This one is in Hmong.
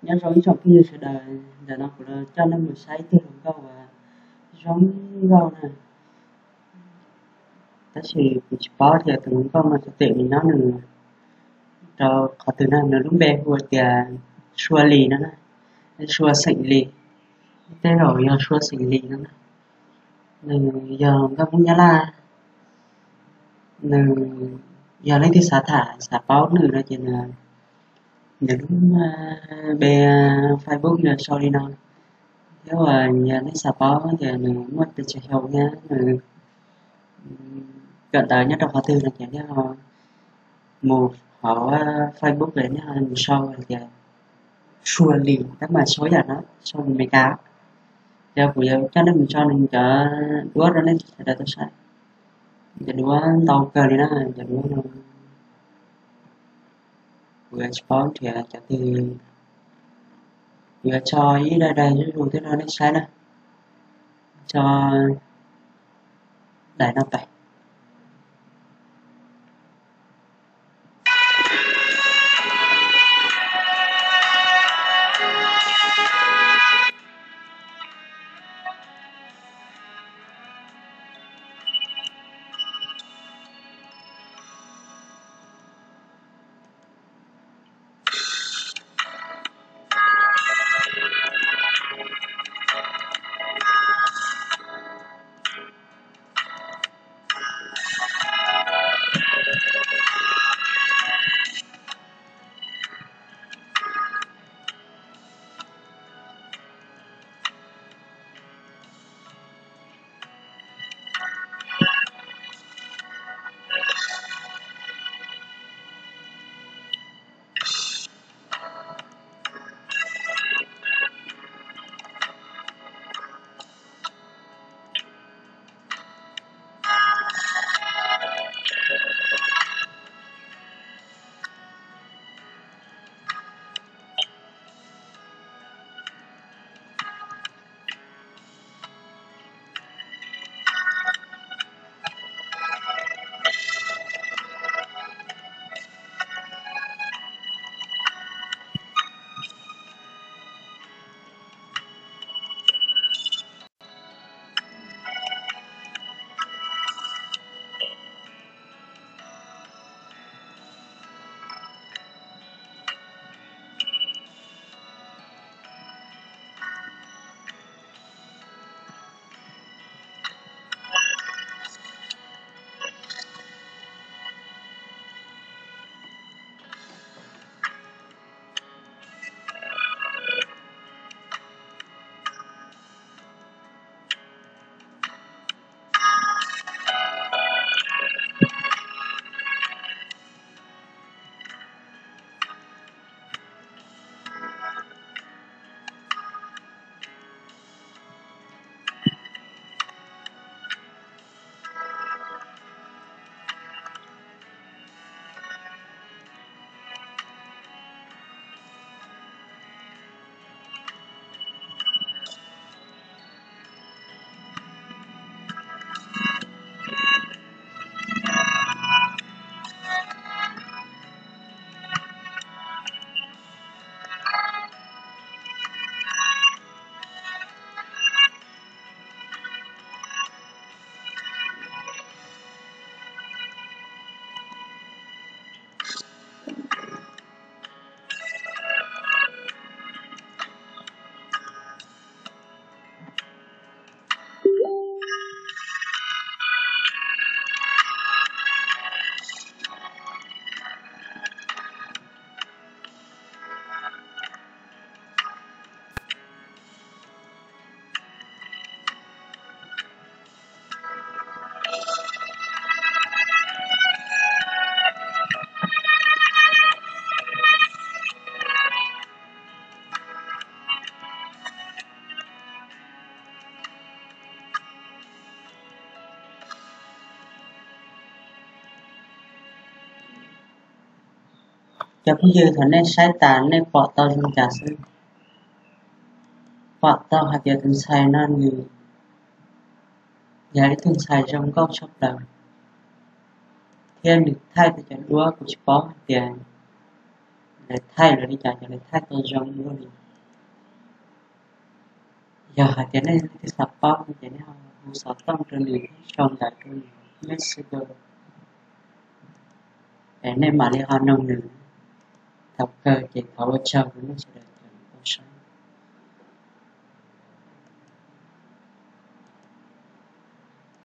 Nyob zoo ib tsoom phooj ywg sawv daws, ntawm no kuv los coj nej mus saib ib tug hluas nkauj uas zoo nkauj na. Tab sis kuv tsis paub tias tus hluas nkauj no tus twg nws nyob nws rau qhov twg na, nws lub npe hu tias Sua Lis no na, Sua xeem Lis, tej zaum yog Sua xeem Lis no na. Nws yog nkauj Hmoob Nyab Laj. Nws yog leej twg xav tham xav paub nws no ces nws, nws lub npe Facebook nws sau li no. Thiab uas yog nej xav paub tias nws muaj pes tsawg xyoo thiab nws kawm ntawv nyob rau qhov twg no ces nej ho mus hauv Facebook es nej ho mus sau hais tias Sua Lis tab mas sau ib yam no, sau Meskas. Ces kuv yuav coj nej mus tso nws cov duab rau nej sawv daws tau saib. Cov duab ntau kawg li na, cov duab no kuv yuav tsis paub nrhiav cov twg, kuv yuav tso ib daim daim zuj zus thiab rau nej saib na. Tso daim no pais. Cov phooj ywg, thaum nej saib tas nej pom tau zoo cas xwb? Pom tau hais tias tus ntxhais no nws yog ib tug ntxhais zoo nkauj tshaj plaws, thiab nws thaij tej cov duab kuv tsis paub hais tias lawv thaij lawv li cas ces lawv thaij tau zoo dua li. Yog hais tias nej leej twg xav paub no ces nej hu xov tooj rau nws thiab sau ntawv rau nws Messenger es nej mam li ho noog nws. Thaum kawg ces thov ua tsaug rau nej sawv daws.